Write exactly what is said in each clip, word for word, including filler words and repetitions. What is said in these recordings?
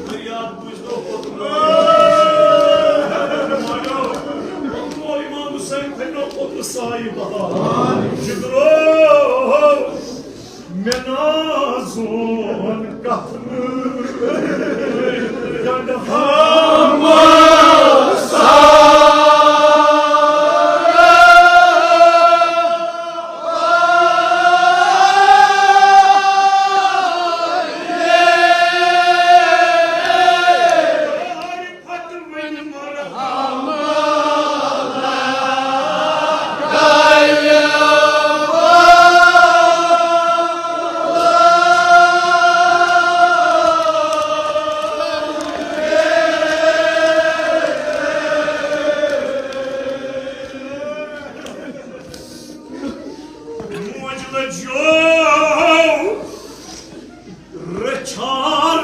فریاد بوٗزنو پوٚتُس۔ مانیو، مول امام حسین تھٲینو پوٚتُس سایہِ بہار۔ جگرو، مےٚ نازُن کتھ نہٕ گنٛڈٕ ہامہٕ۔ موج لٔجیو رچھا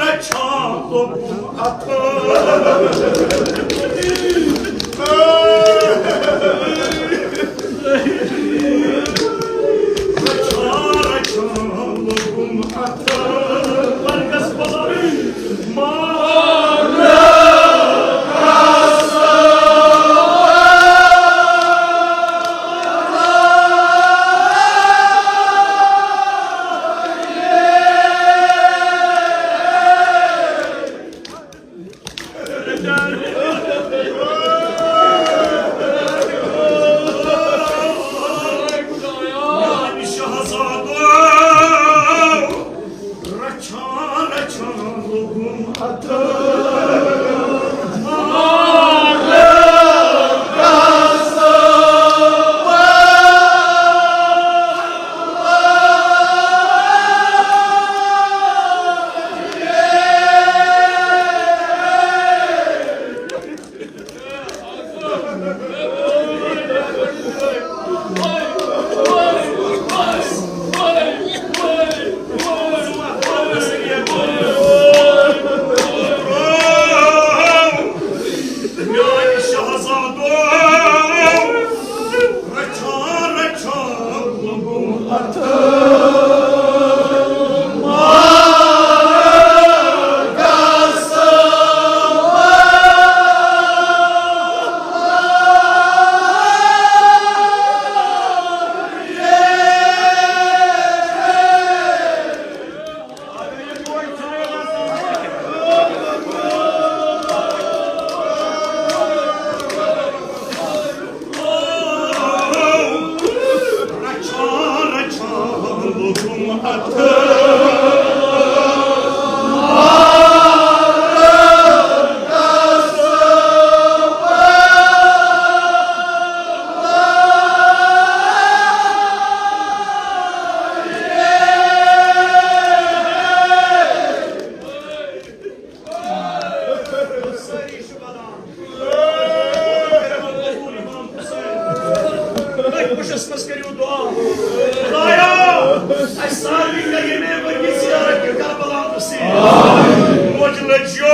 رچھا لوٚگُم اَتھٕ۔ رچھا رچھا لوٚگُم اَتھٕ۔ ورگس بلر۔ میانہِ شہزادو، رچھان رچھان لوٚگُم اَتھٕ۔ میانہِ شہزادو، رچھان رچھان لوٚگُم اَتھٕ۔ أتھۍ پُشس منٛز کٔرِو دُعا۔ خدایا، اَسہِ سارنٕے کر ییٚمے ؤرۍ یہِ زیارت کہِ کربلا نصیب۔ موج لٔجیو۔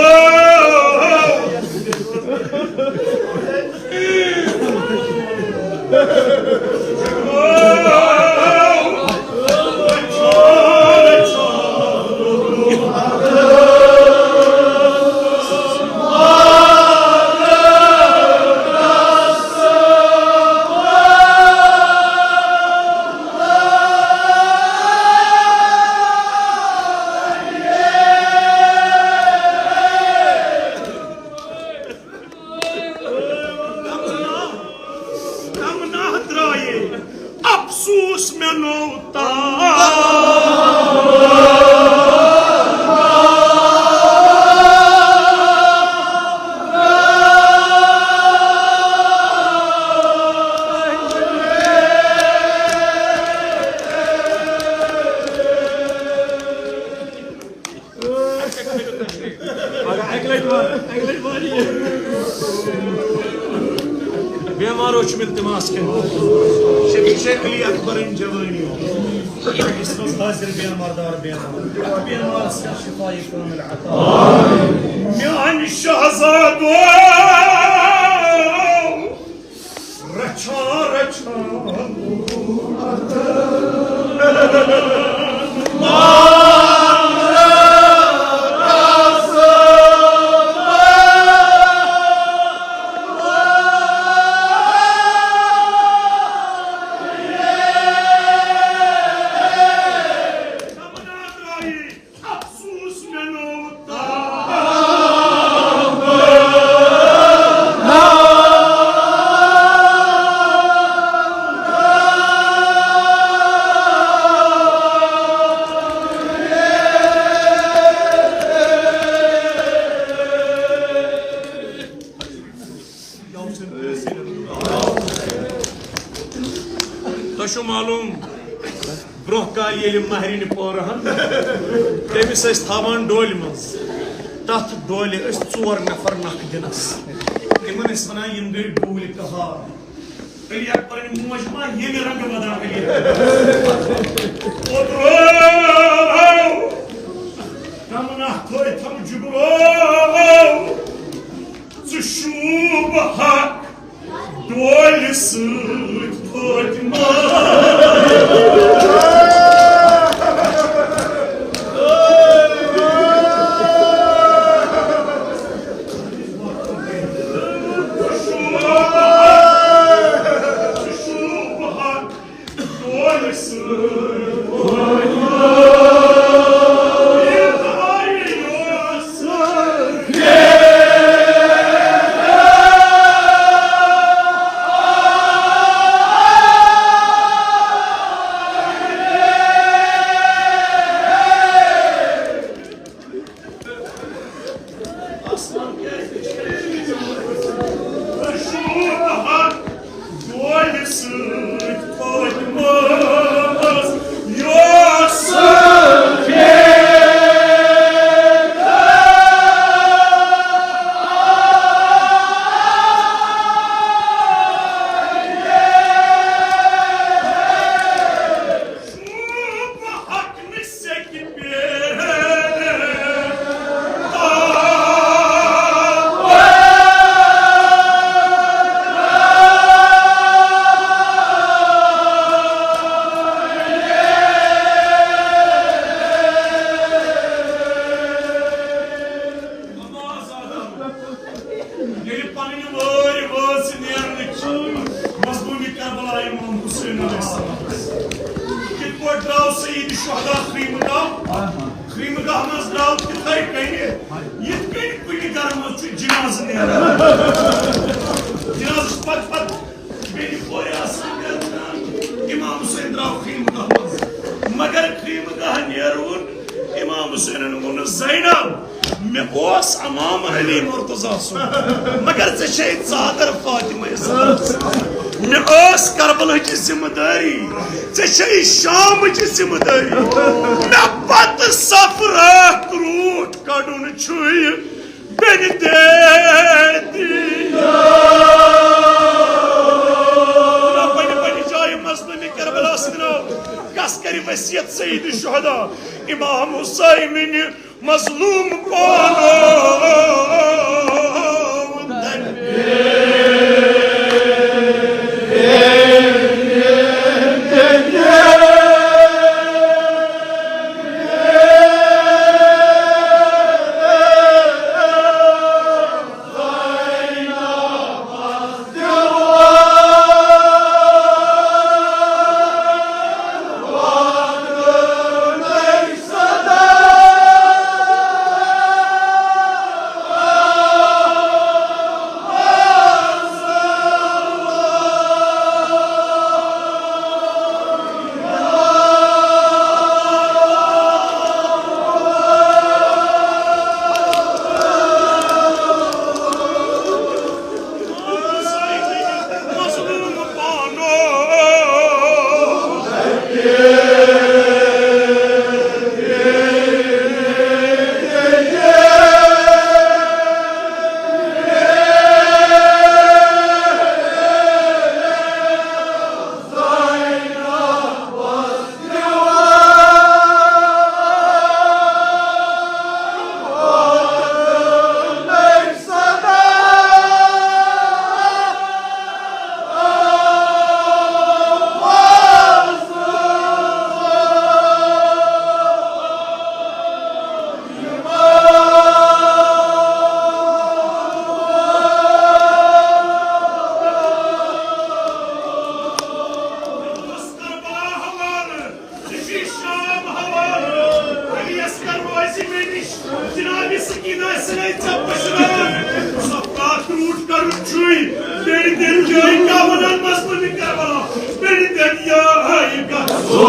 تمنا ترٛایے افسوس مےٚ نوٚو تاو۔ بیمارو چھُم التماس کٔرِتھ، شفیع شیخ علی اکبرٕنۍ جوٲنی، یُس منٛز حاضر بیمار دار بیمار، بیمار سر شفا کامل عطا۔ میانہِ شہزادو، رچھان رچھان۔ افسوس مےٚ نوٚو تاب۔ تۄہہِ چھُو معلوٗم، برٛونٛہہ کالہِ ییٚلہِ مہرِنہِ پٲرٕ ہن، تٔمِس ٲسۍ تھاوان ڈولہِ منٛز۔ تَتھ ڈولہِ ٲسۍ ژور نفر نکھٕ دِنس۔ تِمن ٲسۍ ونان، یِم گٔے ڈوٗلہِ کہار۔ علی اکبرٕنۍ موج ما ییٚمہِ رنٛگہٕ ودان علی اکبر۔ اوترٕ کمناہ تھٲے تھم جُگرو، ژٕ شوٗب حق ڈولہِ سۭتۍ فاطمہ۔ آسمان کیٛازِ چھِ؟ رشوٗ بہار ڈولہِ سۭتۍ فاطمہس یۄس ییٚلہِ پنٕنۍ وٲرۍ وٲژ نیرنٕچ مظلومِ کربلا امام حسین علیہ السلام۔ کِتھ پٲٹھۍ درٛاو سید شہدا خیمہٕ گاہ؟ خیمہٕ گاہ منٛز درٛاو تِتھَے کٔنہِ، یِتھ کٔنۍ کُنہِ گرٕ منٛز چھُ جنازٕ نیران۔ جنازٕ چھُ پتہٕ پتہٕ بیٚیہِ کورِ آسان نیران۔ امام حسین درٛاو خیمہٕ گاہ منٛز، مگر خیمہٕ گاہ نیرُن امام حسینن ووٚنُس، زینب، مےٚ اوس امام علی مرتضی سُنٛد، مگر ژےٚ چھے ژادر فاطمہ زہرا۔ مےٚ ٲس کربلہٕچ ذمہٕ دٲری، ژےٚ چھے شامٕچ ذمہٕ دٲری۔ مےٚ پتہٕ صف راتھ روٗٹ کڑُن چھُے بنہِ دے دیا۔ نہ بنہِ پننہِ جایہِ مظلومِ کربلا سۭتۍ ناو۔ کس کرِ وصیت سید شہدا امام حسینٕنۍ؟ مظلوم پانو چھُے، بیٚیہِ تہِ جاے کملن منٛز تُلہِ کربلا، بیٚیہِ تہِ یا آیہِ گژھو۔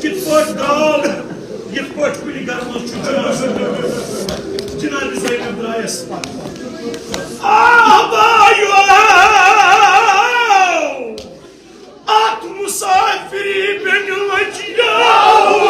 کِتھ پٲٹھۍ درٛاو؟ یِتھ پٲٹھۍ کُنہِ گرٕ منٛز چھُ جناب، جناب زینب درٛایَس پتہٕ۔ آہ بایو! اتھ مسافری بیٚنہِ لٔج یاوٕ۔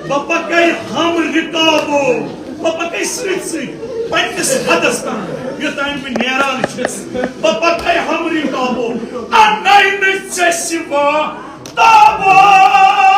بہٕ پکے ہم رکابو، بہٕ پکے سۭتۍ سۭتۍ پننِس حدس تام، یوٚتام بہٕ نیران چھُس۔ بہٕ پکے ہم رکابو، اناے نہٕ ژےٚ سوا تابو۔